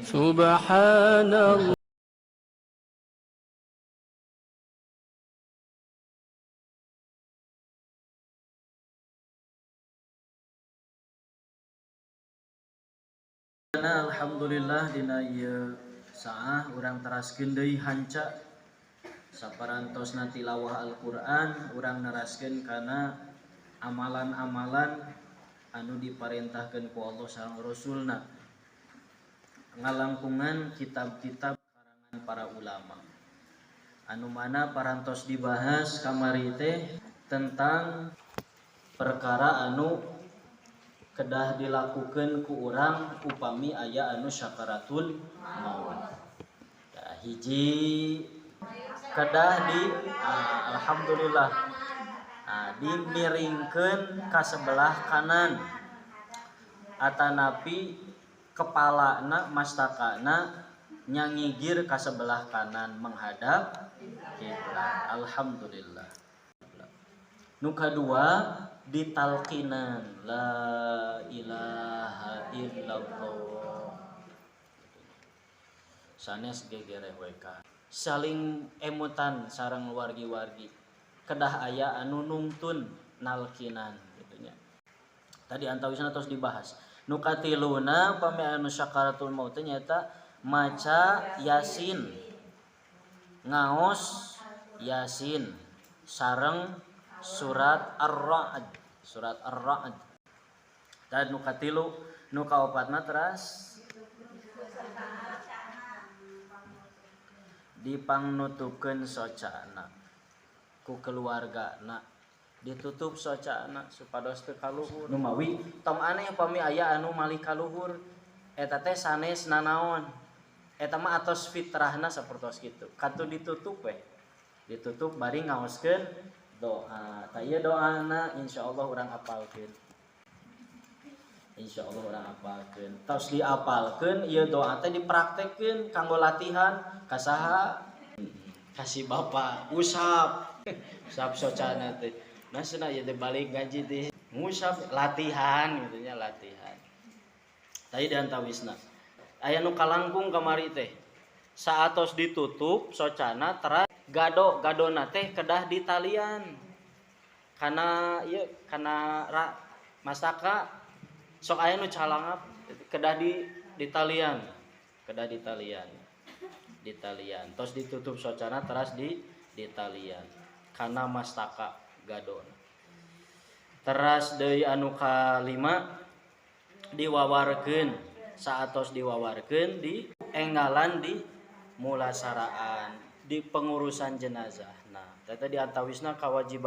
سبحان الله. Alhamdulillah, dina ieu saah urang teraskeun deui hanca saparantosna tilawah Al-Qur'an. Urang neraskeun kana amalan-amalan anu diparentahkeun ku Allah sareng Rasulna, ngalangkungan kitab-kitab karangan para ulama, anu mana parantos dibahas kamari teh tentang perkara anu kedah dilakukan ku urang upami aya anu syakaratul maut. Nah, hiji kedah di alhamdulillah, dimiringkeun ka sebelah kanan atanapi kepalana, mastakana nyangigir ka sebelah kanan menghadap kiblat. Alhamdulillah. Nu kadua, ditalkinan la ilaha illallah, sanes gegere WK, saling emutan sareng wargi-wargi, kedah aya anu nungtun nalkinan gitu nya. Tadi antawisna tos dibahas. Nu katiluna, pami anu syakaratul maut teh nyaeta maca Yasin, ngaos Yasin sareng surat Ar-Ra'd, surat Ar-Ra'd tadi nu katilu. Nu kaopatna, teras dipangnutupkeun socana ku keluargana, ditutup socana supados teu kaluhur. Numawi tong aneh pami aya anu malih kaluhur, eta teh sanes nanaon, eta mah atos fitrahna sapertos kitu. Kantun ditutup we, ditutup bari ngaoskeun doa. Tah, ieu doana insyaallah urang apalkeun, insyaallah urang apalkeun. Tos diapalkeun ieu doa teh, dipraktekkeun kanggo latihan ka saha? Kasih bapak, usap usap socana teh. Nah, cenah ieu teh balik ngaji teh ngusap, latihan gitu nya, latihan tadi. Dan tawisna aya nu kalangkung kamari teh, saatos ditutup socana, teras gado gadona teh kedah ditalian karena ieu kana mastaka. Sok aya nu calangap, kedah di ditalian, kedah ditalian, ditalian. Tos ditutup socana, teras di ditalian kana mastaka gadona. Teras deui anu kalima, diwawarkeun. Saatos diwawarkeun, di enggalan di mulasaraan, di pengurusan jenazah. Nah, tadi antawisna kewajiban.